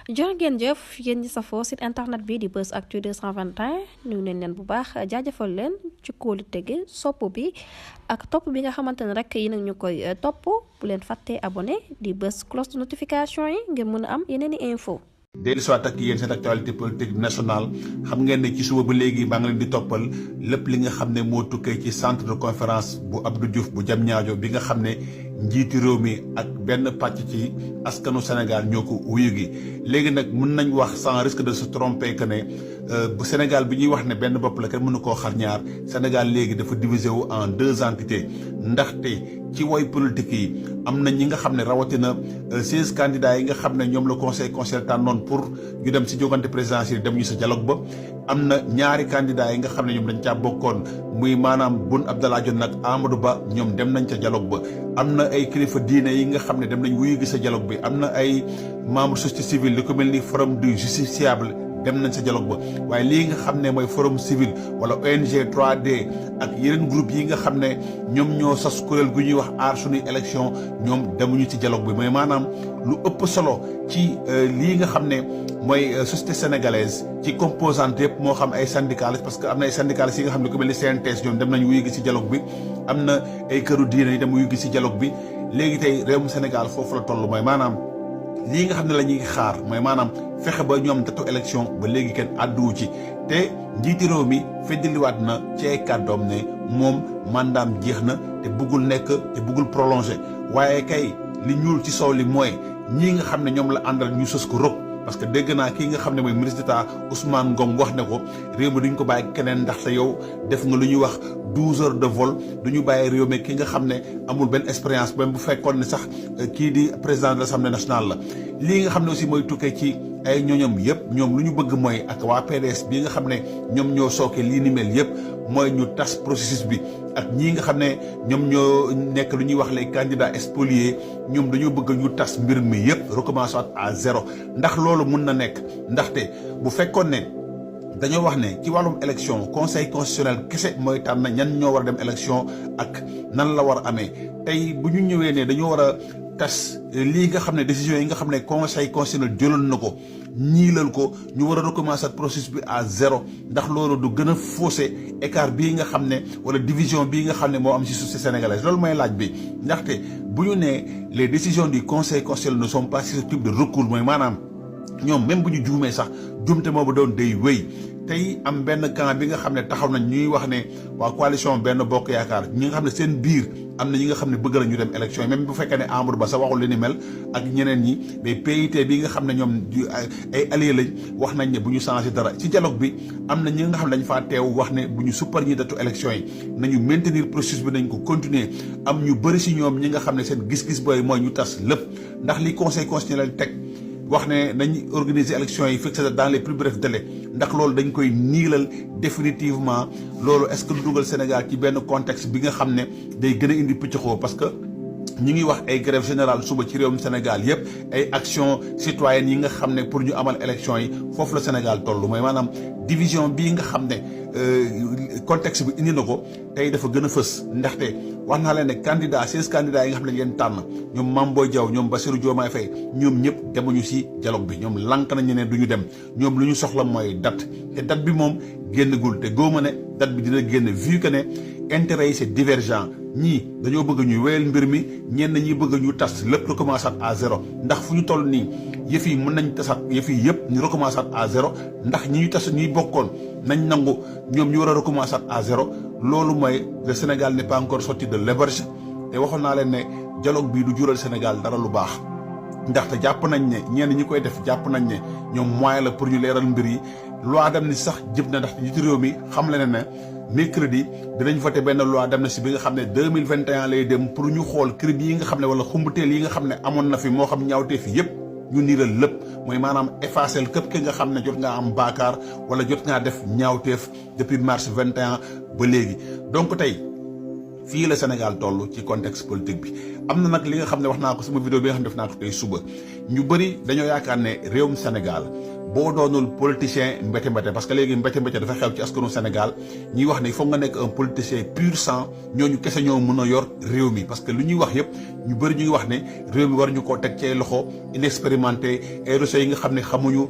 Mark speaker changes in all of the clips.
Speaker 1: jërë ngeen jëf yéen ñi safoo site internet bi di Buzz Actu 221 nuyu nañ leen bu baax jaajëfal leen ci kóolu tege sopp bi ak topp bi nga xamante ne rek yi nag ñu koy topp bu leen fàttee abonné di bës cloche de notification yi ngir mën a am yeneen i info
Speaker 2: dellu soit ak yéen seen actualité politique nationale xam ngeen ne ci suba ba léegi maa ngi leen di toppal lépp li nga xam ne moo tukkee ci centre de conférence bu Abdou Diouf bu Diamniadio bi nga xam ne njiiti réew mi ak benn pàcc ci askanu Sénégal ñoo ko wuyu gi léegi nag mën nañ wax sans risque de se tromper que ne bu Sénégal bi ñuy wax ne benn bopp la kenn mënu koo xar ñaar Sénégal léegi dafa divisé wu en deux entités ndaxte ci woy politique yi am na ñi nga xam ne rawatina 16 candidats yi nga xam ne ñoom la conseil constitutionnel tànnoon pour ñu dem si jógante présidentielle dem ñu sa dialogue ba am na ñaari candidats yi nga xam ne ñoom dañ caa bokkoon muy maanaam Boun Abdallah Dionne nag Amadou Ba ñoom dem nañ ca dialogue ba am na ay kilifa diine yi nga xam ne dem nañ wuyu gi sa dialogue bi am na ay membre société civile li ko mel ni forum du justiciable dem nañ sa dialogue ba waaye lii nga xam ne mooy forum civil wala ONG 3D ak yeneen groupe yi nga xam ne ñoom ñoo sas kuréel gu ñuy wax aar suñuy élection ñoom demuñu ci dialogue bi mooy maanaam lu ëpp solo ci lii nga xam ne mooy société sénégalaise ci composante yëpp moo xam ay syndicalistes parce que am na ay syndicalistes yi nga xam ne ku mel ni CNTS ñoom dem nañ wuyu gi ci dialogue bi am na ay këru diine yi dem wuyu gi ci dialogue bi léegi tey réewum Sénégal foofu la toll mooy maanaam lii nga xam ne la ñuy xaar mooy maanaam fexe ba ñoom datu élection ba léegi kenn àdduwu ci te njiiti réew mi feddaliwaat na ci ay kàddoom ne moom mandaam jeex na te bëggul nekk te bëggul prolongé waaye kay li ñuul ci soow li mooy ñii nga xam ne ñoom la àndal ñu sës ko rëb parce que dégg naa kii nga xam ne mooy ministre d'État Ousmane Ngom wax ne ko réew mi duñ ko bàyyi keneen ndaxte yow def nga lu ñuy wax 12 heures de vol du ñu bàyyi réew mi ki nga xam ne amul benn expérience même bu fekkoon ne sax kii di président de l'Assemblée nationale la lii nga xam ne aussi mooy tukkee ci ay ñoñom yëpp ñoom lu ñu bëgg mooy ak waa PDS bi nga xam ne ñoom ñoo sooke lii ni mel yëpp mooy ñu tas processus bi ak ñii nga xam ne ñoom ñoo nekk lu ñuy wax les candidats spoliés ñoom dañoo bëgg ñu tas mbir mi yëpp recommencer à zéro ndax loolu mun na nekk ndaxte bu fekkoon ne dañoo wax ne ci wàllum élection conseil constitutionnel kese mooy tànn ñan ñoo war a dem élection ak nan la war a amee tey bu ñu ñëwee ne dañoo war a tas lii nga xam ne décision yi nga xam ne conseil constitutionnel jëloon na ko ñiilal ko ñu war a recommencer processus bi à zéro ndax loolu du gën a faussé écart bii nga xam ne wala division bii nga xam ne moo am ci société sénégalaise loolu mooy laaj bi ndaxte bu ñu nee les décisions du conseil constitutionnel ne sont pas susceptibles de recours mooy maanaam ñoom même bu ñu juumee sax juumte moobu doon day wéy tey am benn camp bi nga xam ne taxaw nañ ñuy wax ne waa coalition benn bokk yaakaar ñi nga xam ne seen biir am na ñi nga xam ne bëgg na ñu dem élection yi même bu fekkee ne Amadou Ba sa waxul li ni mel ak ñeneen ñi mais PIT bi nga xam ne ñoom ay alliés lañ wax nañ ne bu ñu changé dara ci dialogue bi am na ñi nga xam ne dañ faa teew wax ne bu ñu suppar ñi datu élection yi nañu maintenir processus bi nañ ko continuer am ñu bëri si ñoom ñi nga xam ne seen gis-gis booy mooy ñu tas lépp ndax li conseil constitutionnel teg wax ne nañ organiser élection yi fixé dans les plus brefs délais ndax loolu dañ koy niilal définitivement loolu est-ce que du dugal Sénégal ci benn contexte bi nga xam ne day gën a indi pëccëxoo parce que ñu ngi wax ay grève générale suba ci réewum Sénégal yëpp ay action citoyenne yi nga xam ne pour ñu amal élection yi foofu la Sénégal toll mooy maanaam division bii nga xam ne contexte bi indi na ko tey dafa gën a fës ndaxte wax naa leen ne candidat 16 candidats yi nga xam ne leen tànn ñoom Mame Boye Diao ñoom Bassirou Diomaye Faye ñoom ñëpp demuñu si dialogue bi ñoom lank nañu ne du ñu dem ñoom lu ñu soxla mooy date te date bi moom génnagul te góoma ne date bi dina génn vu que ne intérêt yi c'est divergent ñii dañoo bëgg ñu wéyal mbir mi ñenn ñi bëgg ñu tas lépp recommencer à zéro ndax fu ñu toll nii yëf yi mën nañ tasaat yëf yi yëpp ñu recommencer à zéro ndax ñi ñu tas ñuy bokkoon nañ nangu ñoom ñu war a recommencer à zéro loolu mooy le Sénégal n'est pas encore sorti de l'auberge te waxoon naa leen ne dialogue bii du jural Sénégal dara lu baax ndaxte jàpp nañ ne ñenn ñi koy def jàpp nañ ne ñoom moyen la pour ñu leeral mbir yi loi d'amnistie sax jëb na ndaxte njiitu réew mi xam le ne mercredi dinañ voté benn loi d'amnistie bi nga xam ne 2021 lay dem pour ñu xool crédit yi nga xam ne wala xumbuteel yi nga xam ne amoon na fi moo xam ñaawtee fi yëpp ñu niiral lépp mooy maanaam effacer képp ki nga xam ne jot ngaa am baakaar wala jot ngaa def ñaawteef depuis mars 21 ba léegi donc tey fii la Sénégal toll ci contexte politique bi am na nag li nga xam ne wax naa ko sama vidéo bi nga xam ne def naa ko tey suba ñu bëri dañoo yaakaar ne réewum Sénégal boo doonul politicien mbete parce que léegi mbete dafa xew ci askanu Sénégal ñuy wax ne foog nga nekk un politicien pur sang ñooñu kese ñoo mën a yor réew mi parce que lu ñuy wax yëpp ñu bëri ñu ngi wax ne réew mi war ñu koo teg ci loxo inexpérimenté ay Russes yi nga xam ne xamuñu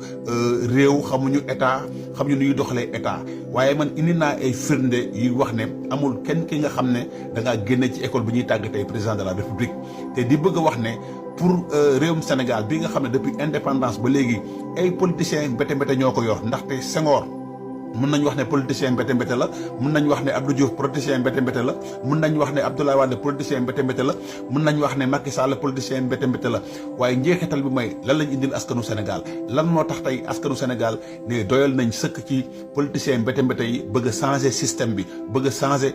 Speaker 2: réew xamuñu état xamuñu nu ñuy doxalee état waaye man indi naa ay firnde yu wax ne amul kenn ki nga xam ne da ngaa génne ci école bi ñuy tàggatee président de la République te di bëgg a wax ne pour réewum Sénégal bi nga xam ne depuis indépendance ba léegi ay politiciens mbete ñoo ko yor ndaxte Senghor mun nañu wax ne politicien mbete la mun nañu wax ne Abdou Diouf politicien mbete la mun nañu wax ne Abdoulaye Wade politicien mbete la mun nañu wax ne Macky Sall politicien mbete la waaye njeexital bi mooy lan lañ indil askanu Sénégal lan moo tax tey askanu Sénégal ne doyal nañ sëkk ci politicien mbete yi bëgg a changer système bi bëgg a changer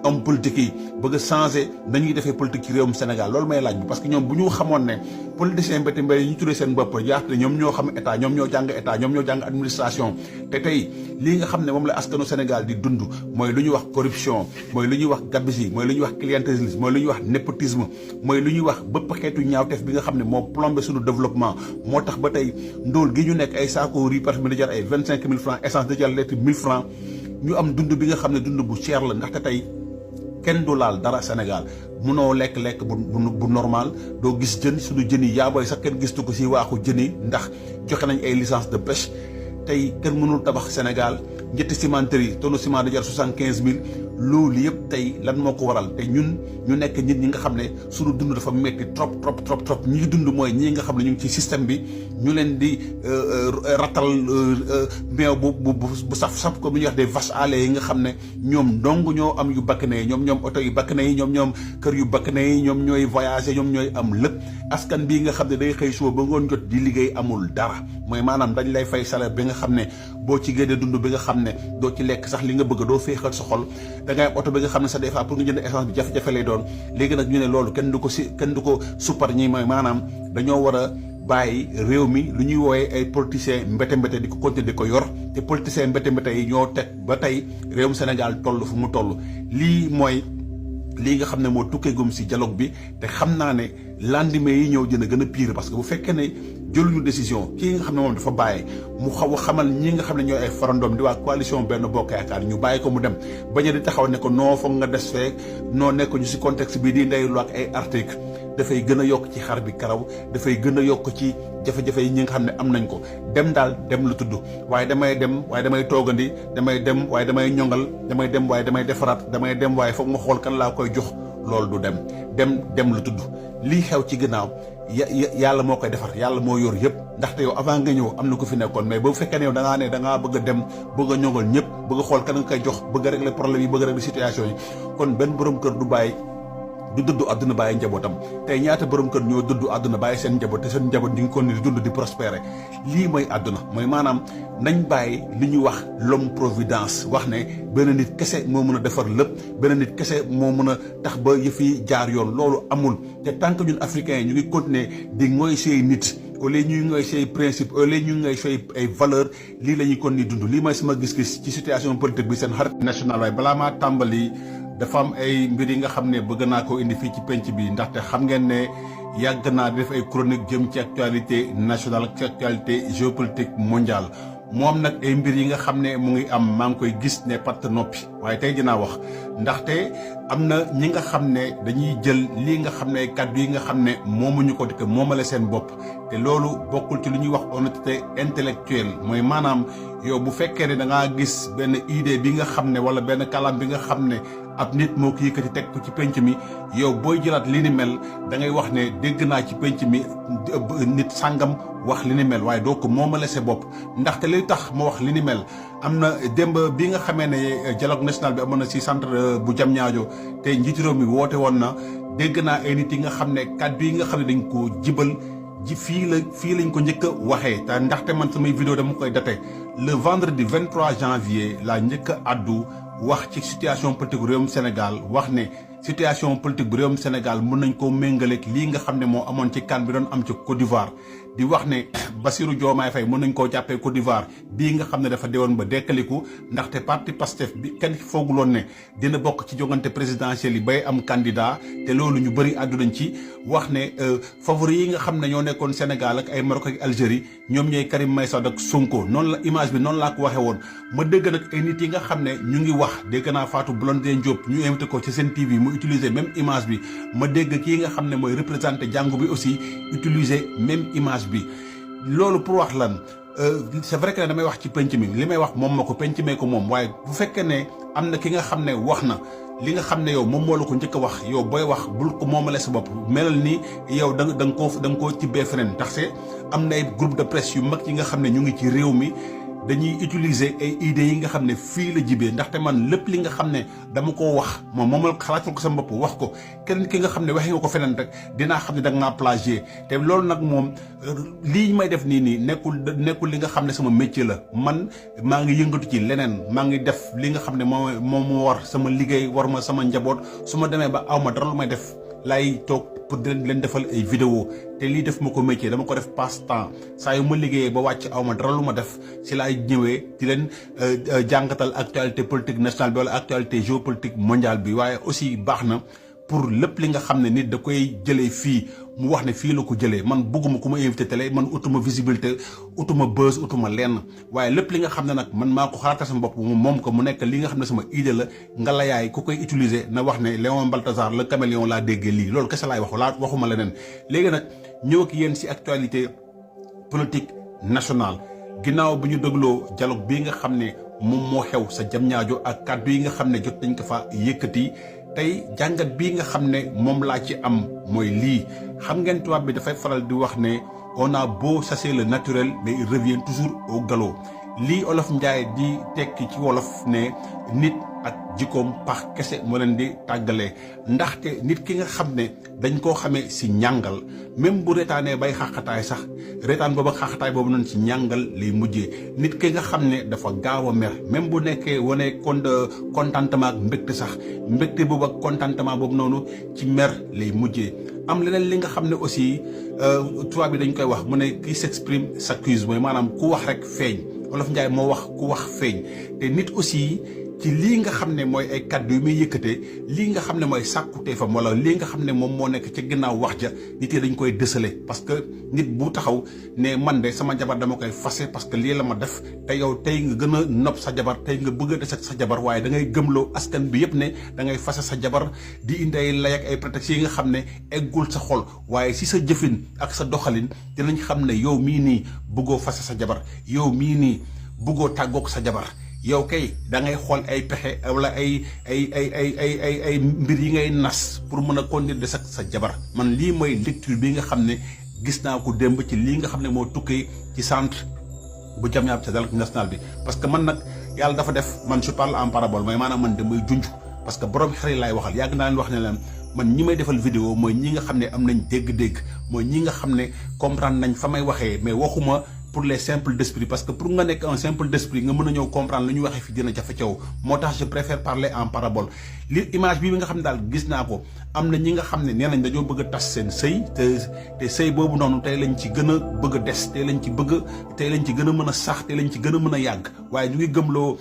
Speaker 2: homme politique yi bëgg a changer nañuy defee politique ci réewum Sénégal loolu may laaj bi parce que ñoom bu ñu xamoon ne politicien mbete yi ñu tuddee seen bopp yaatu ne ñoom ñoo xam état ñoom ñoo jàng administration te tey lii nga xam ne moom la askanu Sénégal di dund mooy lu ñuy wax corruption mooy lu ñuy wax gabegie mooy lu ñuy wax clientélisme mooy lu ñuy wax népotisme mooy lu ñuy wax bëpp xeetu ñaawteef bi nga xam ne moo plombé suñu développement moo tax ba tey ndóol gi ñu nekk ay saako riz parfumé di jar ay 25 000 francs essence di jar litre 1000 francs ñu am dund bi nga xam ne dund bu cher la ndaxte tey kenn du laal dara Sénégal munoo lekk bu normal doo gis jën suñu jën yi yaabooy sax kenn gistu ko si waaxu jën yi ndax joxe nañ ay licence de pêche tey kenn mënul tabax Sénégal ñetti cimenterie tonne ciment di jar 75 000 loolu yëpp tey lan moo ko waral te ñun ñu nekk nit ñi nga xam ne suñu dund dafa metti trop ñi dund mooy ñii nga xam ne ñu ngi ci système bi ñu leen di ratal meew bu saf ko bu ñuy wax des vaches à lait yi nga xam ne ñoom dong ñoo am yu bakkane yi ñoom oto yu bakkane yi ñoom kër yu bakkane yi ñoom ñooy voyager ñoom ñooy am lépp askan bii nga xam ne day xëy suba ba ngoon jot di liggéey amul dara mooy maanaam dañ lay fay salaire bi nga xam ne boo ci génnee dund bi nga xam ne doo ci lekk sax li nga bëgg doo féexal sa xol da ngay am oto bi nga xam ne sax des fois pour nga jënd essence bi jafe-jafe lay doon léegi nag ñu ne loolu kenn du ko suppar ñi mooy maanaam dañoo war a bàyyi réew mi lu ñuy wooyee ay politiciens mbete di ko continuer di ko yor te politiciens mbete yi ñoo teg ba tey réewum Sénégal toll fu mu toll lii mooy lii nga xam ne moo tukkee gum si dialogue bi te xam naa ne lendemain yi ñëw dina gën a pire parce que bu fekkee ne jëluñu décision kii nga xam ne moom dafa bàyyi mu xaw a xamal ñi nga xam ne ñooy ay farandoom di waa coalition Benno Bokk Yaakaar ñu bàyyi ko mu dem bañ a di taxaw ne ko noo foog nga des feek noo nekk ñu si contexte bi di ndeylu ak ay article dafay gën a yokk ci xar bi karaw dafay gën a yokk ci jafe-jafe yi ñi nga xam ne am nañ ko dem daal dem lu tudd waaye damay dem waaye damay toogandi damay dem waaye damay ñongal damay dem waaye damay defaraat damay dem waaye foog ma xool kan laa koy jox loolu du dem lu tudd lii xew ci ginnaaw yàlla moo koy defar yàlla moo yor yëpp ndaxte yow avant nga ñëw am na ko fi nekkoon mais bu fekkee ne yow da ngaa bëgg a dem bëgg a ñongal ñëpp bëgg a xool kan nga koy jox bëgg a régler problème yi bëgg a régler situation yi kon benn borom kër du bàyyi du dëddu àdduna bàyyi njabootam tey ñaata borom kër ñoo dëddu àdduna bàyyi seen njaboot te seen njaboot ñu ngi ko ni di dund di prospérer lii mooy àdduna mooy maanaam nañ bàyyi li ñuy wax l'homme providence wax ne benn nit kese moo mën a defar lépp benn nit kese moo mën a tax ba yëf yi jaar yoon loolu amul te tant que ñun africains yi ñu ngi continuer di ngoy say nit au lieu ñuy ngoy say principe au lieu ñuy ngoy say ay valeur lii la ñuy kon ni dund lii mooy sama gis-gis ci situation politique bi seen xarit national waaye balaa maa tàmbali dafa am ay mbir yi nga xam ne bëgg naa ko indi fii ci penc bi ndaxte xam ngeen ne yàgg naa di def ay chronique jëm ci actualité nationale ci actualité géopolitique mondiale moom nag ay mbir yi nga xam ne mu ngi am maa ngi koy gis ne patt noppi waaye tey dinaa wax ndaxte am na ñi nga xam ne dañuy jël lii nga xam ne kàddu yi nga xam ne moomuñu ko di ko moomale seen bopp te loolu bokkul ci lu ñuy wax honnêteté intellectuelle mooy maanaam yow bu fekkee ne da ngaa gis benn idée bi nga xam ne wala benn kalam bi nga xam ne ab nit moo ko yëkkati teg ko ci penc mi yow booy jëlaat li ni mel da ngay wax ne dégg naa ci penc mi nit sàngam wax li ni mel waaye doo ko moomale sa bopp ndaxte li tax ma wax li ni mel am na démb bi nga xamee ne dialogue national bi amoon na si centre bu Diamniadio te njiitu réew mi woote woon na dégg naa ay nit yi nga xam ne kàddu yi nga xam ne dañ ko jibal fii lañ ko njëkk a waxee te ndaxte man samay vidéo dama koy daté le vendredi 23 janvier laa njëkk a addu wax ci situation politique bu réewum Sénégal wax ne situation politique bu réewum Sénégal mën nañ koo méngaleeg lii nga xam ne moo amoon ci CAN bi doon am ci Côte d'Ivoire di wax ne Bassirou Diomaye Faye mën nañ koo jàppee Côte d'Ivoire bii nga xam ne dafa deewoon ba dekkaliku ndaxte parti Pastef bi kenn fooguloon ne dina bokk ci jongante présidentielle yi bay am candidat te loolu ñu bëri àddunañ ci wax ne favori yi nga xam ne ñoo nekkoon Sénégal ak ay Maroc ak Algérie ñoom ñooy Karim Meïssa Wade ak Sonko noonu la image bi noonu laa ko waxee woon ma dégg nag ay nit yi nga xam ne ñu ngi wax dégg naa Fatou Blondin Diop ñu invité ko ci seen TV mu utiliser même image bi ma dégg kii nga xam ne mooy représenté jàngu bi aussi utiliser même image bi loolu pour wax lan c'est vrai que damay wax ci penc mi li may wax moom ma ko penc mee ko moom waaye bu fekkee ne am na ki nga xam ne wax na li nga xam ne yow moom moo la ko njëkk a wax yow booy wax bul ko moomale sa bopp melal ni yow da nga koo tibbee feneen ndaxte am na ay groupe de presse yu mag yi nga xam ne ñu ngi ci réew mi dañuy utiliser ay idées yi nga xam ne fii la jibee ndaxte man lépp li nga xam ne dama koo wax moomal xalaatul ko sa bopp wax ko keneen ki nga xam ne waxee nga ko feneen rek dinaa xam ne da nga naa plagier te loolu nag moom lii may def nii nekkul li nga xam ne sama métier la man maa ngi yëngatu ci leneen maa ngi def li nga xam ne moom moo war sama liggéey war ma sama njaboot su ma demee ba aw ma dara lu may def laay toog pour di leen defal ay vidéo te lii def ma ko métier dama ko def passe temps saa yu ma liggéeyee ba wàcc aw ma dara lu ma def si laay ñëwee di leen jàngatal actualité politique nationale bi wala actualité géopolitique mondiale bi waaye aussi baax na pour lépp li nga xam ne nit da koy jëlee fii mu wax ne fii la ko jëlee man bëgguma ku ma invité télé man utuma visibilité utuma buzz utuma lenn waaye lépp li nga xam ne nag man maa ko xalaatal sama bopp moom ko mu nekk li nga xam ne sama idée la nga la yaay ku koy utiliser na wax ne Léon Balthazar le caméléon laa déggee lii loolu kese laay waxuma leneen léegi nag ñëw ak yéen si actualité politique nationale ginnaaw bi ñu dégloo dialogue bii nga xam ne moom moo xew sa Diamniadio ak kàddu yi nga xam ne jot nañ ko fa yëkkati tey jàngat bii nga xam ne moom laa ci am mooy lii xam ngeen tubaab bi dafay faral di wax ne on a beau chasser le naturel mais il revient toujours au galop lii olof Njaay di tekki ci wolof ne nit ak jikkoom pax kese moo leen di tàggalee ndaxte nit ki nga xam ne dañ koo xamee si ñàngal même bu reetaanee bay xaaxataay sax reetaan boobu ak xaaxataay boobu noonu si ñàngal lay mujjee nit ki nga xam ne dafa gaaw a mer même bu nekkee wane contentement ak mbégte sax mbégte boobu ak contentement boobu noonu ci mer lay mujjee am leneen li nga xam ne aussi tubaab bi dañ koy wax mu ne qui s'exprime s'accuse mooy maanaam ku wax rek feeñ Olof Njaay moo wax ku wax feeñ te nit aussi ci lii nga xam ne mooy ay kàddu yu muy yëkkatee lii nga xam ne mooy sàkkuteefam wala lii nga xam ne moom moo nekk ca ginnaaw wax ja nit yi dañ koy dësale parce que nit bu taxaw ne man de sama jabar dama koy fase parce que lii la ma def te yow tey nga gën a nopp sa jabar tey nga bëgg a des ak sa jabar waaye da ngay gëmloo askan bi yëpp ne da ngay fase sa jabar di indi ay lay ak ay prétextes yi nga xam ne eggul sa xol waaye si sa jëfin ak sa doxalin dinañ xam ne yow mii nii bëggoo fase sa jabar yow mii nii bëggoo tàggoog sa jabar yow kay da ngay xool ay pexe wala ay mbir yi ngay nas pour mën a continuer des ak sa jabar man lii mooy lecture bi nga xam ne gis naa ko démb ci lii nga xam ne moo tukkee ci centre bu Diamniadio ca dialogue national bi parce que man nag yàlla dafa def man je parle en parabole mooy maanaam man damay junj parce que borom xel laay waxal yàgg naa leen wax ne leen man ñi may defal vidéo mooy ñi nga xam ne am nañ dégg-dégg mooy ñi nga xam ne comprendre nañ fa may waxee mais waxuma pour les simples d'esprit parce que pour nga nekk un simple d'esprit nga mën a ñëw comprendre lu ñu waxee fi dina jafe caw moo tax je préfère parler en parabole li image bi nga xam ne daal gis naa ko am na ñi nga xam ne nee nañ dañoo bëgg a tas seen sëy te sëy boobu noonu tey lañ ci gën a bëgg a des tey lañ ci gën a mën a sax tey lañ ci gën a mën a yàgg waaye ñu ngi gëmloo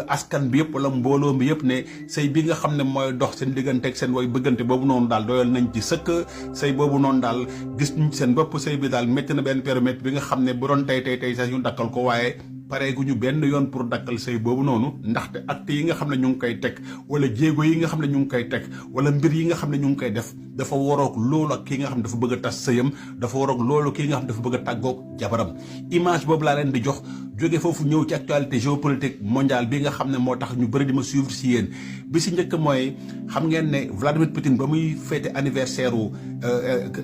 Speaker 2: askan bi yëpp wala mbooloo bi yëpp ne sëy bi nga xam ne mooy dox seen diggante ak seen way bëggante boobu noonu daal doyal nañ ci sëkk sëy boobu noonu daal gis ñu seen bopp sëy bi daal métti na benn périmètre bi nga xam ne bu doon tey sax ñu dakkal ko waaye pareeguñu benn yoon pour dakkal sëy boobu noonu ndaxte acte yi nga xam ne ñu ngi koy teg wala jéego yi nga xam ne ñu ngi koy teg wala mbir yi nga xam ne ñu ngi koy def dafa waroog loolu ak kii nga xam ne dafa bëgg a tas sëyam dafa waroog loolu kii nga xam ne dafa bëgg a tàggoog jabaram image boobu laa leen di jox jóge foofu ñëw ci actualité géopolitique mondiale bi nga xam ne moo tax ñu bëri di ma suivre si yéen bi si njëkk mooy xam ngeen ne Vladimir Poutine ba muy fêté anniversaire u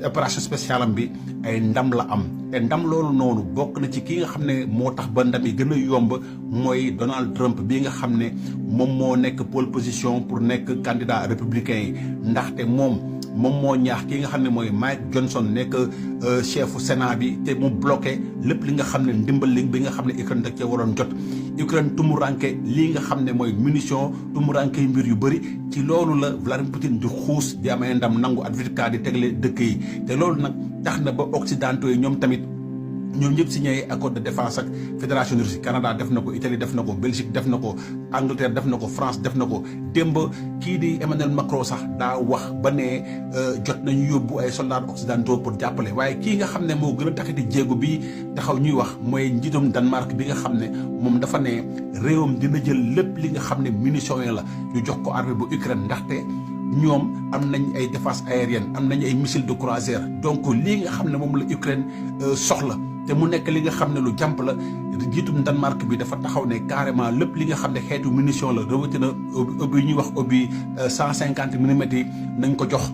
Speaker 2: opération spéciale am bi ay ndam la am te ndam loolu noonu bokk na ci kii nga xam ne moo tax ba ndam yi gën a yomb mooy Donald Trump bi nga xam ne moom moo nekk pole position pour nekk candidat républicain yi ndaxte moom moo ñaax ki nga xam ne mooy Mike Johnson nekk chefu Sénat bi te mu bloqué lépp li nga xam ne ndimbal bi nga xam ne Ukraine da cee waroon jot Ukraine tumuranke lii nga xam ne mooy munition tumuranke mbir yu bëri ci loolu la Vladimir Poutine di xuus di amee ndam nangu advocate di tegle dëkk yi te loolu nag tax na ba occidentaux yi ñoom tamit ñoom ñëpp signé ay accord de défense ak fédération de Russie. Canada def na ko, Italie def na ko, Belgique def na ko, Angleterre def na ko, France def na ko. démb kii di Emmanuel Macron sax daa wax ba ne jot nañu yóbbu ay soldats occidentaux pour jàppale. waaye kii nga xam ne moo gën a taxiti jéego bi taxaw ñuy wax mooy njiitum Danemark bi nga xam ne moom dafa ne réewam dina jël lépp li nga xam ne munitions yi la ñu jox ko armée bu Ukraine, ndaxte ñoom am nañ ay défense aérienne, am nañ ay missiles de croisière. donc lii nga xam ne moom la Ukraine soxla te mu nekk li nga xam ne lu jàmp la, jiitum Danemark bi dafa taxaw ne carrément lépp li nga xam ne xeetu munition la rawatina obus ñuy wax obus 150 millimètres yi nañ ko jox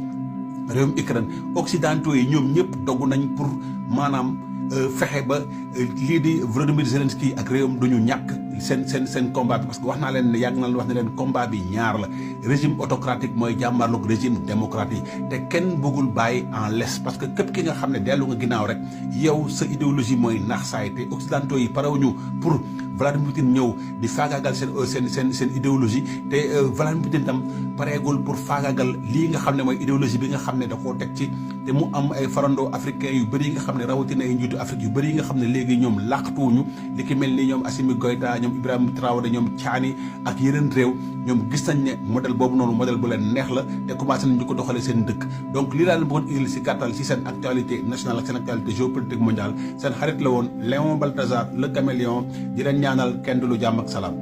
Speaker 2: réewum Ukraine. occidentaux yi ñoom ñëpp dogu nañ pour maanaam fexe ba lii di Volodymyr Zelensky ak réewum duñu ñàkk seen combat bi, parce que wax naa leen ne yàgg na leen wax ne leen combat bi ñaar la. régime autocratique mooy jàmbaarloog régime démocratique te kenn bëggul bàyyi en laisse, parce que képp ki nga xam ne dellu nga ginnaaw rek yow sa idéologie mooy nax saay. te occidentaux yi parewuñu pour Vladimir Poutine ñëw di faagaagal seen idéologie, te Vladimir Poutine tam pareegul pour faagaagal lii nga xam ne mooy idéologie bi nga xam ne da koo teg ci. te mu am ay farandoo africain yu bëri yi nga xam ne rawatina ay njiitu Afrique yu bëri yi nga xam ne léegi ñoom làqatuwuñu, li ki mel ni ñoom Assimi Goïta, ñoom Ibrahima Traoré, ñoom Tiani ak yeneen réew. ñoom gis nañ ne modèle boobu noonu modèle bu leen neex la te commencé nañ ñu ko doxalee seen dëkk. donc lii daal bëggoon indil si gàttal si seen actualité nationale ak seen actualité géopolitique mondiale. seen xarit la woon Léon Balthazar le Caméléon di leen ñaanal kenn du lu jàmm ak salaam.